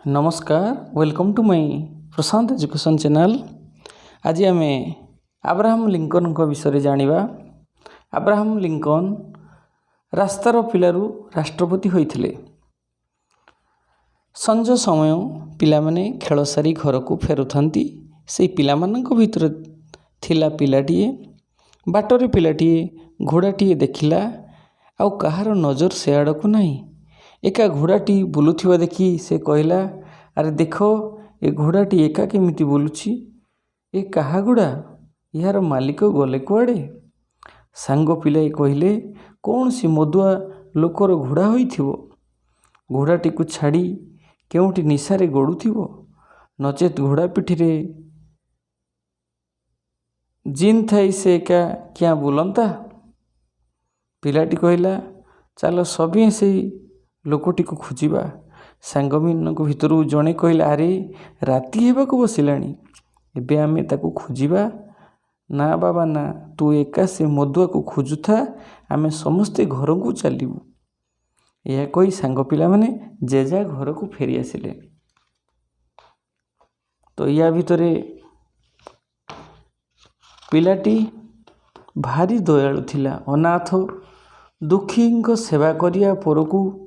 ନମସ୍କାର, welcome to my Prashant Education channel. ଆଜି ଆମେ ଆବ୍ରାହମ ଲିଙ୍କନଙ୍କ ବିଷୟରେ ଜାଣିବା। ଆବ୍ରାହମ ଲିଙ୍କନ ରାସ୍ତାର ପିଲାରୁ ରାଷ୍ଟ୍ରପତି ହୋଇଥିଲେ। ସଞ୍ଜ ସମୟ, ପିଲାମାନେ ଖେଳ ସାରି ଘରକୁ ଫେରୁଥାନ୍ତି। ସେଇ ପିଲାମାନଙ୍କ ଭିତରେ ଥିଲା ପିଲାଟିଏ। ବାଟରେ ପିଲାଟିଏ ଘୋଡ଼ାଟିଏ ଦେଖିଲା। ଆଉ କାହାର ନଜର ସେ ଆଡ଼କୁ ନାହିଁ। ଏକା ଘୋଡ଼ାଟି ବୁଲୁଥିବା ଦେଖି ସେ କହିଲା, "ଆରେ ଦେଖ, ଏ ଘୋଡ଼ାଟି ଏକା କେମିତି ବୁଲୁଛି? ଏ କାହା ଘୋଡ଼ା? ଏହାର ମାଲିକ ଗଲେ କୁଆଡ଼େ?" ସାଙ୍ଗ ପିଲାଏ କହିଲେ, "କୌଣସି ମଦୁଆ ଲୋକର ଘୋଡ଼ା ହୋଇଥିବ। ଘୋଡ଼ାଟିକୁ ଛାଡ଼ି କେଉଁଠି ନିଶାରେ ଗଡ଼ୁଥିବ। ନଚେତ୍ ଘୋଡ଼ା ପିଠିରେ ଜିନ୍ ଥାଇ ସେ ଏକା କ୍ୟାଁ ବୁଲନ୍ତା?" ପିଲାଟି କହିଲା, "ଚାଲ, ସଭିଏଁ ସେଇ ଲୋକଟିକୁ ଖୋଜିବା।" ସାଙ୍ଗମାନଙ୍କ ଭିତରୁ ଜଣେ କହିଲା, "ଆରେ, ରାତି ହେବାକୁ ବସିଲାଣି, ଏବେ ଆମେ ତାକୁ ଖୋଜିବା?" "ନା ବାବା ନା, ତୁ ଏକା ସେ ମଦୁଆକୁ ଖୋଜୁଥା, ଆମେ ସମସ୍ତେ ଘରକୁ ଚାଲିବୁ।" ଏହା କହି ସାଙ୍ଗ ପିଲାମାନେ ଯେଝା ଘରକୁ ଫେରି ଆସିଲେ। ତ ୟା ଭିତରେ ପିଲାଟି ଭାରି ଦୟାଳୁ ଥିଲା। ଅନାଥ ଦୁଃଖୀଙ୍କ ସେବା କରିବା, ପରକୁ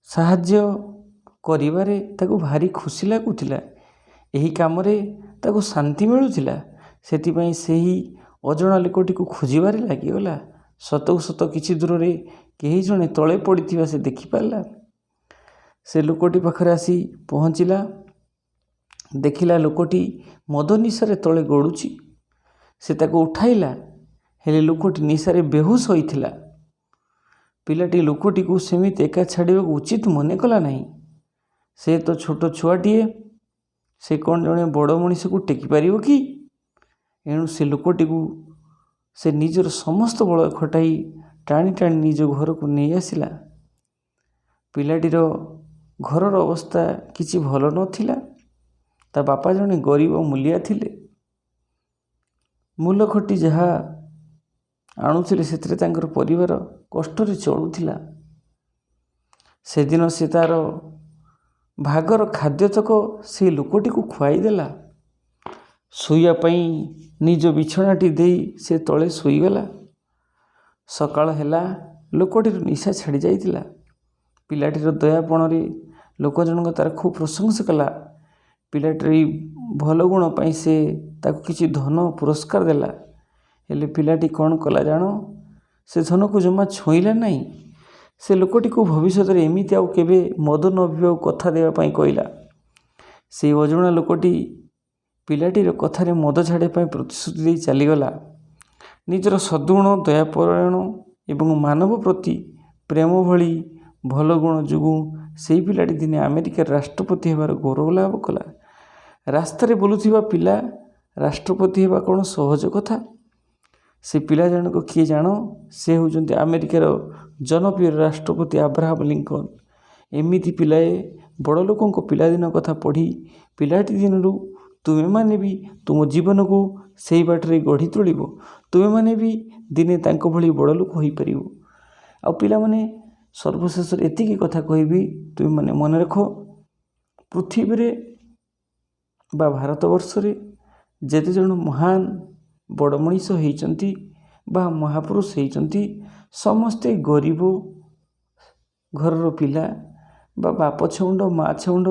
ସାହାଯ୍ୟ କରିବାରେ ତାକୁ ଭାରି ଖୁସି ଲାଗୁଥିଲା। ଏହି କାମରେ ତାକୁ ଶାନ୍ତି ମିଳୁଥିଲା। ସେଥିପାଇଁ ସେହି ଅଜଣା ଲୋକଟିକୁ ଖୋଜିବାରେ ଲାଗିଗଲା। ସତକୁ ସତ କିଛି ଦୂରରେ କେହି ଜଣେ ତଳେ ପଡ଼ିଥିବା ସେ ଦେଖିପାରିଲା। ସେ ଲୋକଟି ପାଖରେ ଆସି ପହଞ୍ଚିଲା। ଦେଖିଲା, ଲୋକଟି ମଦ ନିଶାରେ ତଳେ ଗଡ଼ୁଛି। ସେ ତାକୁ ଉଠାଇଲା, ହେଲେ ଲୋକଟି ନିଶାରେ ବେହୋସ ହୋଇଥିଲା। ପିଲାଟି ଲୋକଟିକୁ ସେମିତି ଏକା ଛାଡ଼ିବାକୁ ଉଚିତ ମନେ କଲା ନାହିଁ। ସେ ତ ଛୋଟ ଛୁଆଟିଏ, ସେ କ'ଣ ଜଣେ ବଡ଼ ମଣିଷକୁ ଟେକି ପାରିବ କି? ଏଣୁ ସେ ଲୋକଟିକୁ ସେ ନିଜର ସମସ୍ତ ବଳ ଖଟାଇ ଟାଣି ଟାଣି ନିଜ ଘରକୁ ନେଇ ଆସିଲା। ପିଲାଟିର ଘରର ଅବସ୍ଥା କିଛି ଭଲ ନଥିଲା। ତା ବାପା ଜଣେ ଗରିବ ମୂଲିଆ ଥିଲେ। ମୂଲ ଖଟି ଯାହା ଆଣୁଥିଲେ, ସେଥିରେ ତାଙ୍କର ପରିବାର କଷ୍ଟରେ ଚଳୁଥିଲା। ସେଦିନ ସେ ତା'ର ଭାଗର ଖାଦ୍ୟତକ ସେଇ ଲୋକଟିକୁ ଖୁଆଇଦେଲା। ଶୋଇବା ପାଇଁ ନିଜ ବିଛଣାଟି ଦେଇ ସେ ତଳେ ଶୋଇଗଲା। ସକାଳ ହେଲା, ଲୋକଟିର ନିଶା ଛାଡ଼ି ଯାଇଥିଲା। ପିଲାଟିର ଦୟାପଣରେ ଲୋକ ଜଣକ ତା'ର ଖୁବ୍ ପ୍ରଶଂସା କଲା। ପିଲାଟିର ଏଇ ଭଲ ଗୁଣ ପାଇଁ ସେ ତାକୁ କିଛି ଧନ ପୁରସ୍କାର ଦେଲା। ହେଲେ ପିଲାଟି କ'ଣ କଲା ଜାଣ? ସେ ଧନକୁ ଜମା ଛୁଇଁଲା ନାହିଁ। ସେ ଲୋକଟିକୁ ଭବିଷ୍ୟତରେ ଏମିତି ଆଉ କେବେ ମଦ ନ ପିଇବାକୁ କଥା ଦେବା ପାଇଁ କହିଲା। ସେଇ ଅଜଣା ଲୋକଟି ପିଲାଟିର କଥାରେ ମଦ ଛାଡ଼ିବା ପାଇଁ ପ୍ରତିଶ୍ରୁତି ଦେଇ ଚାଲିଗଲା। ନିଜର ସଦ୍ଗୁଣ, ଦୟାପରାୟଣ ଏବଂ ମାନବ ପ୍ରତି ପ୍ରେମ ଭଳି ଭଲ ଗୁଣ ଯୋଗୁଁ ସେଇ ପିଲାଟି ଦିନେ ଆମେରିକାର ରାଷ୍ଟ୍ରପତି ହେବାର ଗୌରବ ଲାଭ କଲା। ରାସ୍ତାରେ ବୁଲୁଥିବା ପିଲା ରାଷ୍ଟ୍ରପତି ହେବା କ'ଣ ସହଜ କଥା? ସେ ପିଲା ଜଣକ କିଏ ଜାଣ? ସେ ହେଉଛନ୍ତି ଆମେରିକାର ଜନପ୍ରିୟ ରାଷ୍ଟ୍ରପତି ଆବ୍ରାହମ ଲିଙ୍କନ। ଏମିତି ପିଲାଏ ବଡ଼ ଲୋକଙ୍କ ପିଲାଦିନ କଥା ପଢ଼ି ପିଲାଟି ଦିନରୁ ତୁମେମାନେ ବି ତୁମ ଜୀବନକୁ ସେଇ ବାଟରେ ଗଢ଼ି ତୋଳିବ। ତୁମେମାନେ ବି ଦିନେ ତାଙ୍କ ଭଳି ବଡ଼ ଲୋକ ହୋଇପାରିବ। ଆଉ ପିଲାମାନେ, ସର୍ବଶେଷରେ ଏତିକି କଥା କହିବି, ତୁମେମାନେ ମନେ ରଖ, ପୃଥିବୀରେ ବା ଭାରତବର୍ଷରେ ଯେତେ ଜଣ ମହାନ ବଡ଼ ମଣିଷ ହେଇଛନ୍ତି ବା ମହାପୁରୁଷ ହେଇଛନ୍ତି, ସମସ୍ତେ ଗରିବ ଘରର ପିଲା ବା ବାପ ଛେଉଣ୍ଡ ମା ଛେଉଣ୍ଡ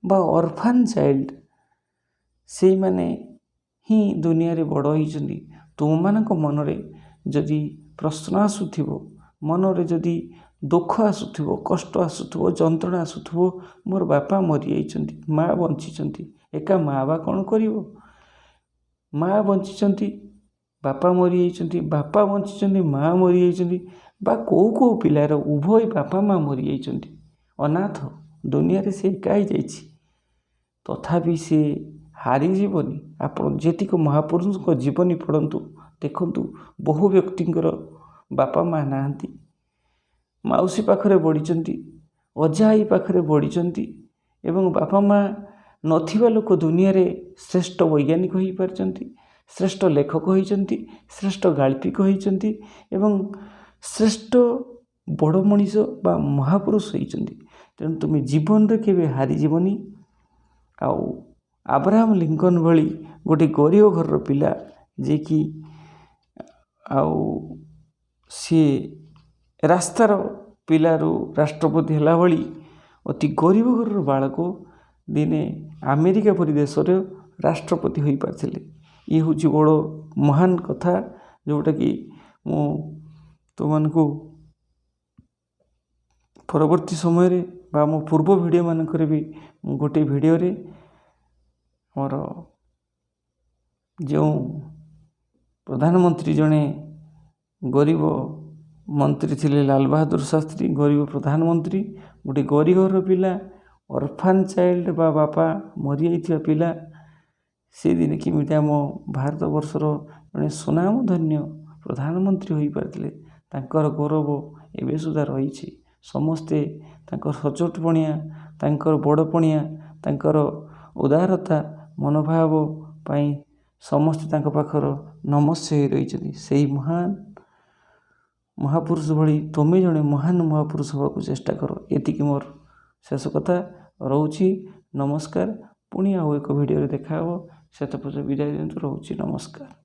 ବା ଅରଫାନ୍ ଚାଇଲ୍ଡ, ସେଇମାନେ ହିଁ ଦୁନିଆରେ ବଡ଼ ହେଇଛନ୍ତି। ତୁମମାନଙ୍କ ମନରେ ଯଦି ପ୍ରଶ୍ନ ଆସୁଥିବ, ମନରେ ଯଦି ଦୁଃଖ ଆସୁଥିବ, କଷ୍ଟ ଆସୁଥିବ, ଯନ୍ତ୍ରଣା ଆସୁଥିବ, ମୋର ବାପା ମରିଯାଇଛନ୍ତି, ମା ବଞ୍ଚିଛନ୍ତି, ଏକା ମା ବା କ'ଣ କରିବ? ମା ବଞ୍ଚିଛନ୍ତି, ବାପା ମରିଯାଇଛନ୍ତି, ବାପା ବଞ୍ଚିଛନ୍ତି, ମା ମରିଯାଇଛନ୍ତି, ବା କେଉଁ କେଉଁ ପିଲାର ଉଭୟ ବାପା ମା ମରିଯାଇଛନ୍ତି, ଅନାଥ, ଦୁନିଆରେ ସେ ଏକା ହେଇଯାଇଛି, ତଥାପି ସେ ହାରିଯିବନି। ଆପଣ ଯେତିକ ମହାପୁରୁଷଙ୍କ ଜୀବନୀ ପଢ଼ନ୍ତୁ, ଦେଖନ୍ତୁ, ବହୁ ବ୍ୟକ୍ତିଙ୍କର ବାପା ମା ନାହାନ୍ତି, ମାଉସୀ ପାଖରେ ବଢ଼ିଛନ୍ତି, ଅଜା ଆଈ ପାଖରେ ବଢ଼ିଛନ୍ତି ଏବଂ ବାପା ମା ନଥିବା ଲୋକ ଦୁନିଆରେ ଶ୍ରେଷ୍ଠ ବୈଜ୍ଞାନିକ ହୋଇପାରିଛନ୍ତି, ଶ୍ରେଷ୍ଠ ଲେଖକ ହୋଇଛନ୍ତି, ଶ୍ରେଷ୍ଠ ଗାଳ୍ପିକ ହୋଇଛନ୍ତି ଏବଂ ଶ୍ରେଷ୍ଠ ବଡ଼ ମଣିଷ ବା ମହାପୁରୁଷ ହୋଇଛନ୍ତି। ତେଣୁ ତୁମେ ଜୀବନରେ କେବେ ହାରିଯିବନି। ଆଉ ଆବ୍ରାହମ ଲିଙ୍କନ ଭଳି ଗୋଟେ ଗରିବ ଘରର ପିଲା, ଯିଏକି ଆଉ ସିଏ ରାସ୍ତାର ପିଲାରୁ ରାଷ୍ଟ୍ରପତି ହେଲା ଭଳି ଅତି ଗରିବ ଘରର ବାଳକ ଦିନେ ଆମେରିକା ପରି ଦେଶର ରାଷ୍ଟ୍ରପତି ହୋଇପାରିଥିଲେ। ଇଏ ହେଉଛି ବଡ଼ ମହାନ କଥା, ଯେଉଁଟାକି ମୁଁ ତୁମମାନଙ୍କୁ ପରବର୍ତ୍ତୀ ସମୟରେ ବା ମୋ ପୂର୍ବ ଭିଡ଼ିଓ ମାନଙ୍କରେ ବି ମୁଁ ଗୋଟିଏ ଭିଡ଼ିଓରେ ଆମର ଯେଉଁ ପ୍ରଧାନମନ୍ତ୍ରୀ ଜଣେ ଗରିବ ମନ୍ତ୍ରୀ ଥିଲେ ଲାଲ ବାହାଦୁର ଶାସ୍ତ୍ରୀ, ଗରିବ ପ୍ରଧାନମନ୍ତ୍ରୀ, ଗୋଟେ ଗରିବ ଘରର ପିଲା, ଅରଫାନ୍ ଚାଇଲ୍ଡ ବା ବାପା ମରିଯାଇଥିବା ପିଲା, ସେ ଦିନେ କେମିତି ଆମ ଭାରତ ବର୍ଷର ଜଣେ ସୁନାମଧନ୍ୟ ପ୍ରଧାନମନ୍ତ୍ରୀ ହୋଇପାରିଥିଲେ, ତାଙ୍କର ଗୌରବ ଏବେ ସୁଦ୍ଧା ରହିଛି। ସମସ୍ତେ ତାଙ୍କର ସଚୋଟ ପଣିଆ, ତାଙ୍କର ବଡ଼ ପଣିଆ, ତାଙ୍କର ଉଦାରତା ମନୋଭାବ ପାଇଁ ସମସ୍ତେ ତାଙ୍କ ପାଖର ନମସ୍ୟ ହୋଇ ରହିଛନ୍ତି। ସେଇ ମହାନ ମହାପୁରୁଷ ଭଳି ତୁମେ ଜଣେ ମହାନ ମହାପୁରୁଷ ହେବାକୁ ଚେଷ୍ଟା କର। ଏତିକି ମୋର ଶେଷ କଥା ରହୁଛି। ନମସ୍କାର। ପୁଣି ଆଉ ଏକ ଭିଡ଼ିଓରେ ଦେଖାହେବ, ସେତେ ପର୍ଯ୍ୟନ୍ତ ବିଦାୟ ଦିଅନ୍ତୁ। ରହୁଛି, ନମସ୍କାର।